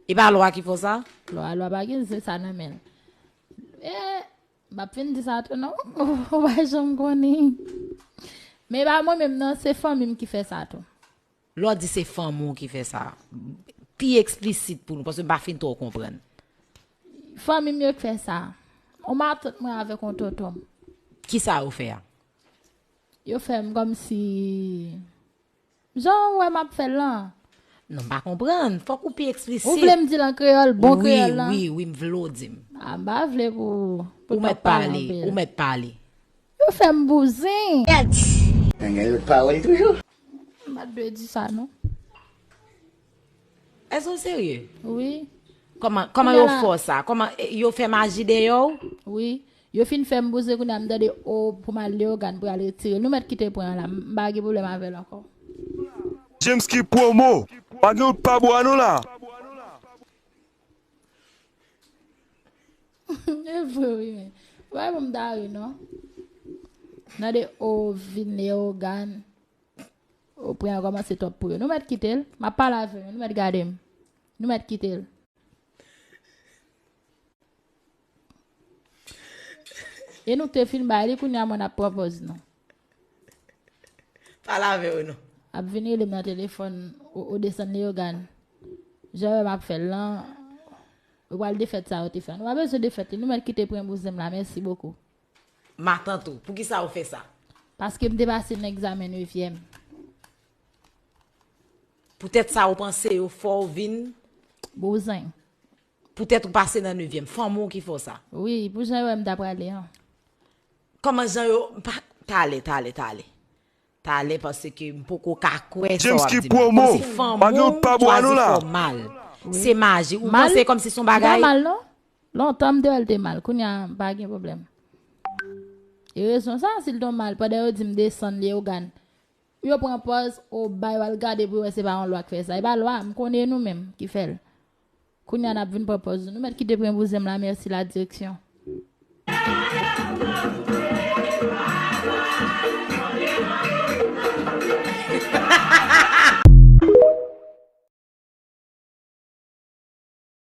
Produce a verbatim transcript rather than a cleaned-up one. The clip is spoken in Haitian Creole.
E pa lwa ki fè w sa? Lwa, lwa pa gen se sa nan men l. E, m ap fin di sa tou non. Ou pa janm konnen. Men e pa mwen menm non, se fanmi m ki fè sa tou. Lè w di se fanmi w ki fè sa, pi eksplisit pou nou, paske m pa fin twò konprann. Fanmi m yo k fè sa. On matant mwen avèk on tonton m. Kisa yo fè a? Yo fè m kòmsi jan w wè m ap fè l lan. Non, m pa konprann. Fòk ou pi eksplisit. Ou vle m di l an kreyòl, bon kreyòl lan? Wi, wi, wi, m vle w di m. A, m pa vle pou, pou... Ou mèt pale, ou mèt pale. Yo fè m bouzen. Nèg yo pawòl toujou. M pa t dwe di sa non. Èske w serye? Wi. Kòman, kòman yo fè w sa? Kòman, e, yo fè maji dèyè w? Wi. Yo fin fè m bouzen kounye a m tande o pou m al Leyogàn pou y al retire l. Nou mèt kite pwen an la. M pa gen pwoblèm avè l ankò. James ki pwomo. Pa gen wout pa bwa non la. E vre wi men. Ou pa pou m ta ri non. Tande o vin Leyogàn. O pwen an kòmanse twòp pou yo. Nou mèt kite l. M ap pale avè yo. Nou mèt gade m. Nou mèt kite l. E nou te fin bay li, kounye a mwen n ap pran pòz nou. Pale avè yo non. Ap vin rele m nan telefòn, o, o desann Leyogàn. Jan wè m ap fè l lan, yo pral defèt sa yo te fè. Nou pa bezwen defèt li, nou mèt kite pwen bouzen m la, mèsi bokou. Matant ou, poukisa ou fè sa? Paske m te pase nan egzamen nevyèm. Poutèt sa ou panse yo fè w vin? Bouzen. Poutèt ou pase nan nevyèm, fanmi w ki fè w sa? Wi, pou jan yo wè m ta prale an. Kòman jan yo, m pa, talè, talè, talè. Talè, paske m poko ka kwè sa w ap di m. Kòmsi fanmi w chwazi fè w mal. Se maji. Ou panse kòmsi se yon bagay? Mal non. Lontan m te wè l te mal. Kounye a, m pa gen pwoblèm. E rezon sa, si l te yon mal, pandan yo di m desann Leyogàn, yo pran pòz, o bay, yo al gade pou yo wè se pa yon lwa k fè sa. E pa lwa, m konnen nou menm ki fè l. Kounye a n ap vin pran pòz nou. Nou mèt kite pwen bouzen m la, mèsi la direksyon.